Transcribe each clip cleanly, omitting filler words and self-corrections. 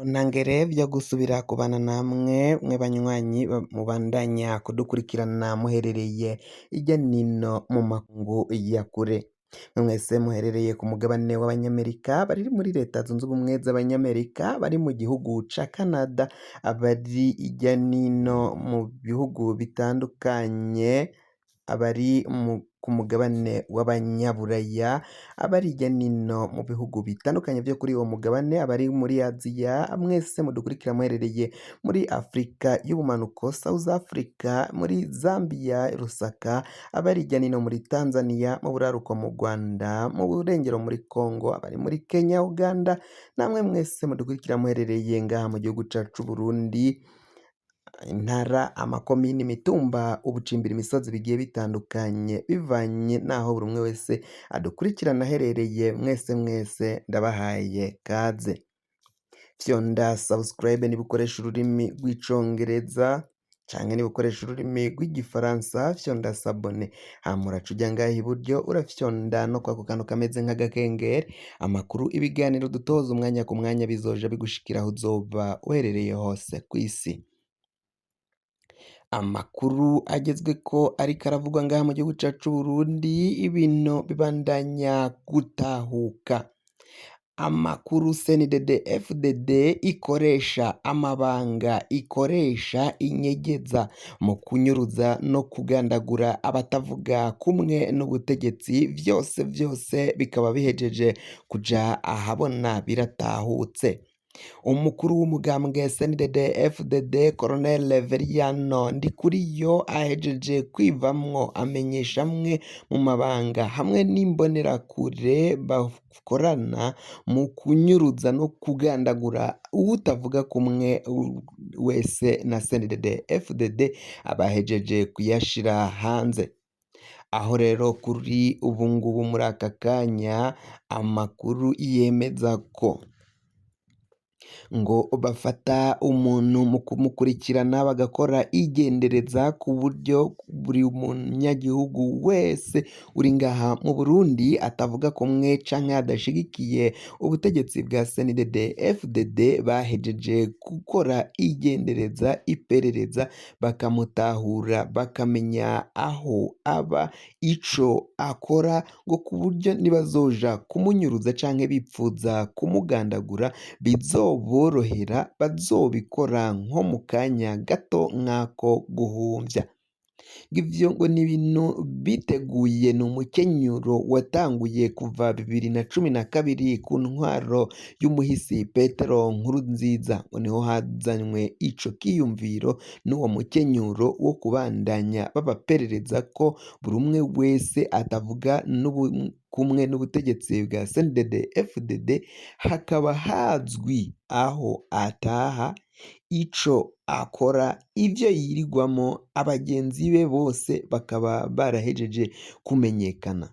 Ntangere vyo gusubira kubana namwe mwe banywanyi mubandanya kudukurikirana muherereye irya nino mu makungu ya kure. Mwe mwese muherereye ku mugabane w'Abanyamerika, bari muri Leta Zunze Ubumwe z'Abanyamerika, bari mu gihugu ca Canada, abari irya nino mu bihugu bitandukanye, abari ku mugabane w'Abanyaburaya, abari hirya nino mu bihugu bitandukanye vyo kuri uwo mugabane, abari muri Aziya, mwese mudukurikira muherereye muri Afrika y'ubumanuko, South Africa, muri Zambia, Lusaka, abari hirya nino muri Tanzania, mu buraruko mu Rwanda, mu burengero muri Congo, abari muri Kenya, Uganda, namwe mwese mudukurikira muherereye ngaha mu gihugu cacu c'Uburundi, intara, amakomini, imitumba, ubucimbira, imisozi bigiye bitandukanye bivanye n'aho buri umwe wese adukurikirana aherereye, mwese mwese ndabahaye kaze. Fyonda subscribe niba ukoresha ururimi rw'Icongereza canke niba ukoresha ururimi rw'Igifaransa, fyonda s'abonner, hama uraca uja ngaha iburyo, urafyonda no kwako kantu kameze nk'agakengeri. Amakuru, ibiganiro dutoza umwanya ku mwanya bizoja bigushikira aho uzoba uherereye hose kw'isi. Amakuru agezweko ariko aravugwa ngaha mu gihugu cacu c'Uburundi, ibintu bibandanya gutahuka. Amakuru CNDD FDD ikoresha amabanga, ikoresha inyegeza mu kunyuruza no kugandagura abatavuga kumwe n'ubutegetsi, vyose vyose bikaba bihejeje kuja ahabona, biratahutse. Umukuru w'umugambwe CNDD FDD, Colonel Veriano Ndikuriyo, ahejeje kwivamwo, amenyesha amwe mu mabanga hamwe n'imbonerakure bakorana mu kunyuruza no kugandagura uwutavuga kumwe wese na CNDD FDD, abahejeje kuyashira hanze. Aho rero kuri ubu ngubu muri aka kanya amakuru yemeza ko ngo bafata umuntu mu kumukurikirana, bagakora igendereza ku buryo buri munyagihugu wese uri ngaha mu Burundi atavuga kumwe canke adashigikiye ubutegetsi bwa CNDD FDD, bahejeje gukora igendereza, iperereza, bakamutahura, bakamenya aho aba, ico akora, ngo ku buryo nibazoja kumunyuruza canke bipfuza kumugandagura bizoborohera, bazobikora nko mu kanya gato nk'ako guhumvya. Ivyo ngo ni ibintu biteguye, ni umukenyuro watanguye kuva 2012 ku ntwaro y'umuhisi Petero Nkurunziza, ngo niho hazanywe ico kiyumviro n'uwo mukenyuro wo kubandanya babaperereza ko buri umwe wese atavuga kumwe n'ubutegetsi bwa CNDD FDD hakaba hazwi aho ataha, ico akora, ivyo yirigwamo, abagenzi be bose bakaba barahejeje kumenyekana.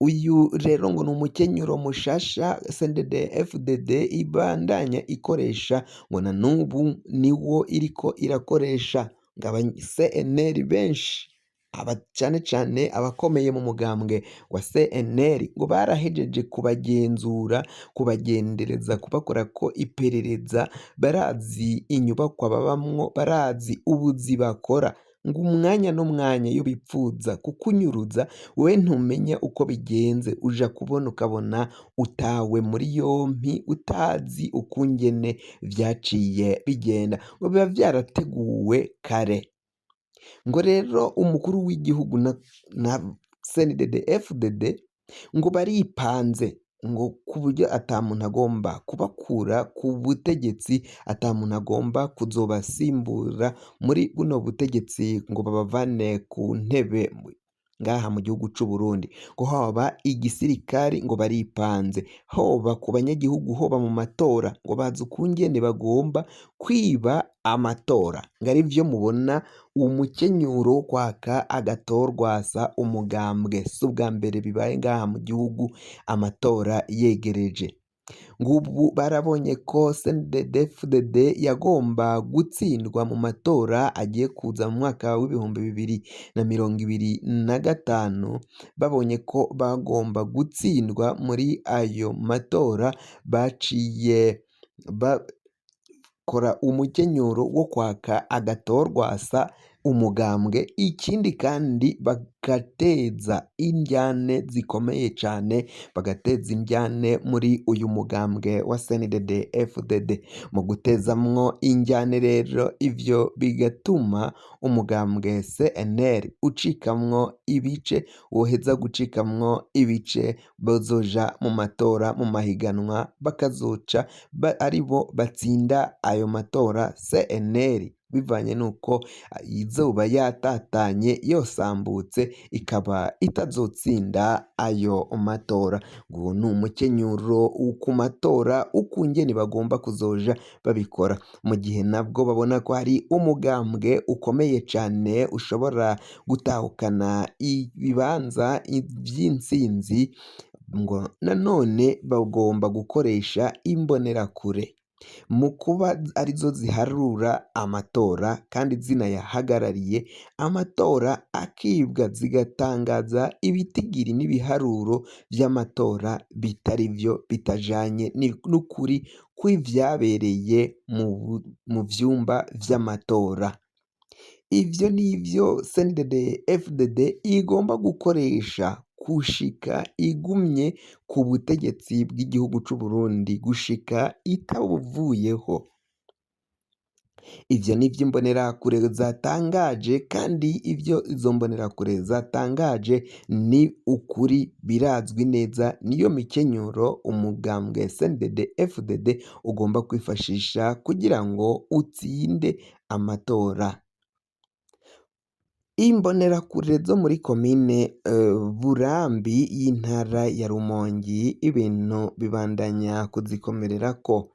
Uyu rero ngo ni umukenyuro mushasha CNDD FDD ibandanya ikoresha, ngo na n'ubu niwo iriko irakoresha, ngo aba CNL benshi, aba cane cane abakomeye mu mugambwe wa CNL, ngo barahejeje kubagenzura, kubagendereza, kubakorako iperereza, barazi inyubakwa babamwo, barazi ubuzi bakora, ngo umwanya n'umwanya iyo bipfuza kukunyuruza wewe ntumenya uko bigenze, uja kubona ukabona utawe muri yompi utazi ukungene vyaciye bigenda, ngo biba vyarateguwe kare. Ngo rero umukuru w'igihugu na CNDD FDD ngo baripanze, ngo ku buryo ata muntu agomba kubakura ku butegetsi, ata muntu agomba kuzobasimbura muri buno butegetsi, ngo babavane ku ntebe ngaha mu gihugu c'u Burundi. Ngo hoba igisirikari ngo baripanze, hoba ku banyagihugu, hoba mu matora, ngo bazi ukungene bagomba kwiba amatora, ngo arivyo mubona umukenyuro wo kwaka agatorwasa umugambwe. Si ubwa mbere bibaye ngaha mu gihugu amatora yegereje. Ngubu barabonye ko CNDD-FDD yagomba gutsindwa mu matora agiye kuza mu mwaka w'2025. Babonye ko bagomba gutsindwa muri ayo matora, baciye Bakora umukenyuro wo kwaka agatorwasa umugambwe, ikindi kandi bagateza indyane zikomeye cane, bagateza indyane muri uyu mugambwe wa CNDD FDD. Mu gutezamwo indyane rero, ivyo bigatuma umugambwe CNL ucikamwo ibice, woheza gucikamwo ibice bazoja mu matora, mu mahiganwa, bakazoca aribo batsinda ayo matora CNL, bivanye n'uko izoba yatatanye yosambutse ikaba itazotsinda ayo matora. Ngo ni umukenyuro ku matora ukungene bagomba kuzoja babikora, mu gihe nabwo babona ko hari umugambwe ukomeye cane ushobora gutahukana ibibanza vy'intsinzi, ngo nanone bagomba gukoresha imbonerakure mu kuba arizo ziharura amatora kandi zinayahagarariye, amatora akibwa, zigatangaza ibitigiri n'ibiharuro vy'amatora bitari vyo, bitajanye n'ukuri kw'ivyabereye mu vyumba vy'amatora. Ivyo nivyo CNDD FDD igomba gukoresha gushika igumye ku butegetsi bw'igihugu c'u Burundi, gushika itabuvuyeho. Ivyo nivyo imbonerakure zatangaje, kandi ivyo izo mbonerakure zatangaje ni ukuri, birazwi neza, niyo mikenyuro umugambwe CNDD FDD ugomba kwifashisha kugira ngo utsinde amatora. Imbonerakure zo muri komine Burambi y'intara ya Rumonge, ibintu bibandanya kuzikomererako.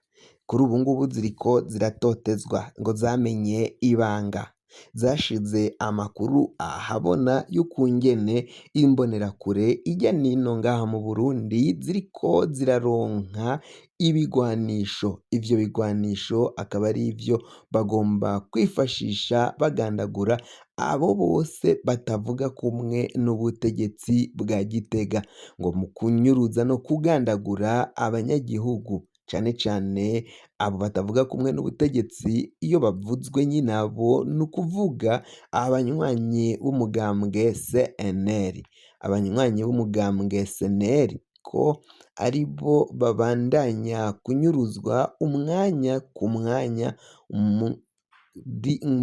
Kuri ubu ngubu ziriko ziratotezwa, ngo zamenye ibanga, zashize amakuru ahabona y'ukungene imbonerakure irya nino ngaha mu Burundi ziriko ziraronka ibigwanisho. Ivyo bigwanisho akaba ari ivyo bagomba kwifashisha bagandagura abo bose batavuga kumwe n'ubutegetsi bwa Gitega, ngo mu kunyuruza no kugandagura abanyagihugu, cane cane abo batavuga kumwe n'ubutegetsi. Iyo bavuzwe nyine abo ni ukuvuga abanywanyi b'umugambwe CNL, abanywanyi b'umugambwe CNL ko aribo babandanya kunyuruzwa umwanya ku mwanya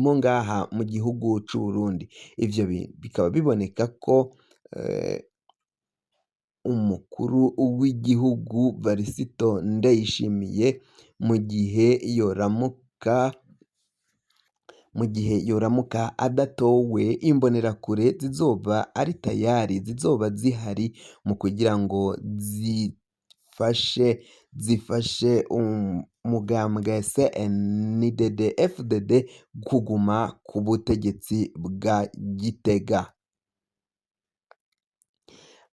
mo ngaha mu gihugu c'u Burundi. Ivyo bikaba biboneka ko umukuru w'igihugu Varisito Ndayishimiye, mu gihe yoramuka adatowe, imbonerakure zizoba ari tayari, zizoba zihari mu kugira ngo zifashe umugambwe CNDD FDD kuguma ku butegetsi bwa Gitega.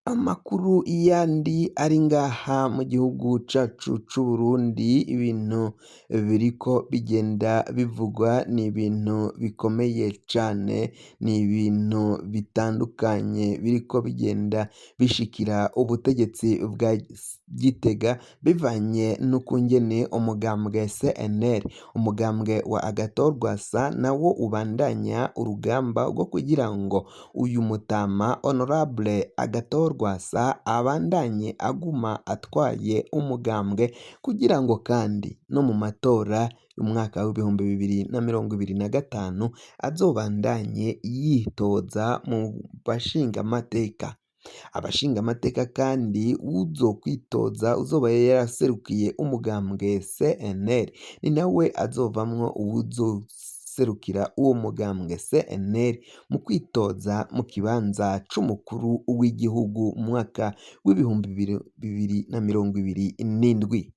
Amakuru yandi ari ngaha mu gihugu cacu c'u Burundi, ibintu biriko bigenda bivugwa ni ibintu bikomeye cane, ni ibintu bitandukanye biriko bigenda bishikira ubutegetsi bwa Gitega, bivanye n'ukungene umugambwe CNL, umugambwe wa Agathon Rwasa, nawo ubandanya urugamba rwo kugira ngo uyu mutama Honorable Agathon Rwasa abandanye aguma atwaye umugambwe, kugira ngo kandi no mu matora y'umwaka w'2025 azobandanye yitoza mu bashingamateka. Abashingamateka kandi uzokwitoza uzoba yaraserukiye umugambwe CNL ni nawe azovamwo uwuzoserukira uwo mugambwe CNL mu kwitoza mu kibanza c'umukuru w'igihugu mu mwaka w'2027.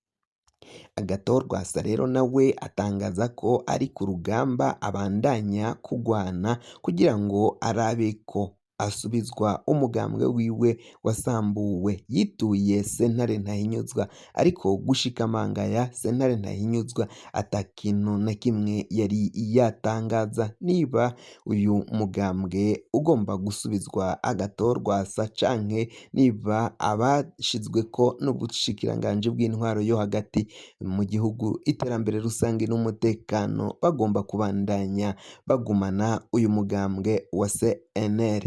Agathon Rwasa rero nawe atangaza ko ari ku rugamba, abandanya kugwana kugira ngo arabe ko asubizwa umugambwe wiwe wasambuwe. Yituye sentare ntahinyuzwa, ariko gushika mangaya sentare ntahinyuzwa ata kintu na kimwe yari yatangaza niba uyu mugambwe ugomba gusubizwa agatorwasa canke niba abashizweko n'ubushikiranganji bw'intwaro yo hagati mu gihugu, iterambere rusange n'umutekano bagomba kubandanya bagumana uyu mugambwe wa CNL.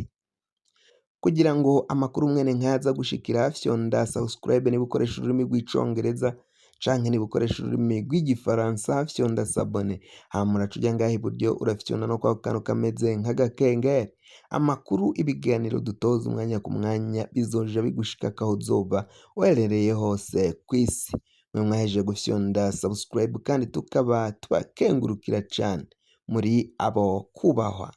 Kugira ngo amakuru mwene nkaza gushikira, fyonda subscribe niba ukoresha ururimi rw'icongereza, canke niba ukoresha ururimi rw'igifaransa fyonda s'abonner. Hama uraca uja ngaha iburyo, urafyonda no kwako kantu kameze nk'agakengeri. Amakuru, ibiganiro dutoza umwanya ku mwanya bizoja bigushikako aho uzoba uherereye hose kw'isi. Mwe mwahejeje gufyonda subscribe kandi tukaba tubakengurukira cane, muri abo kubahwa.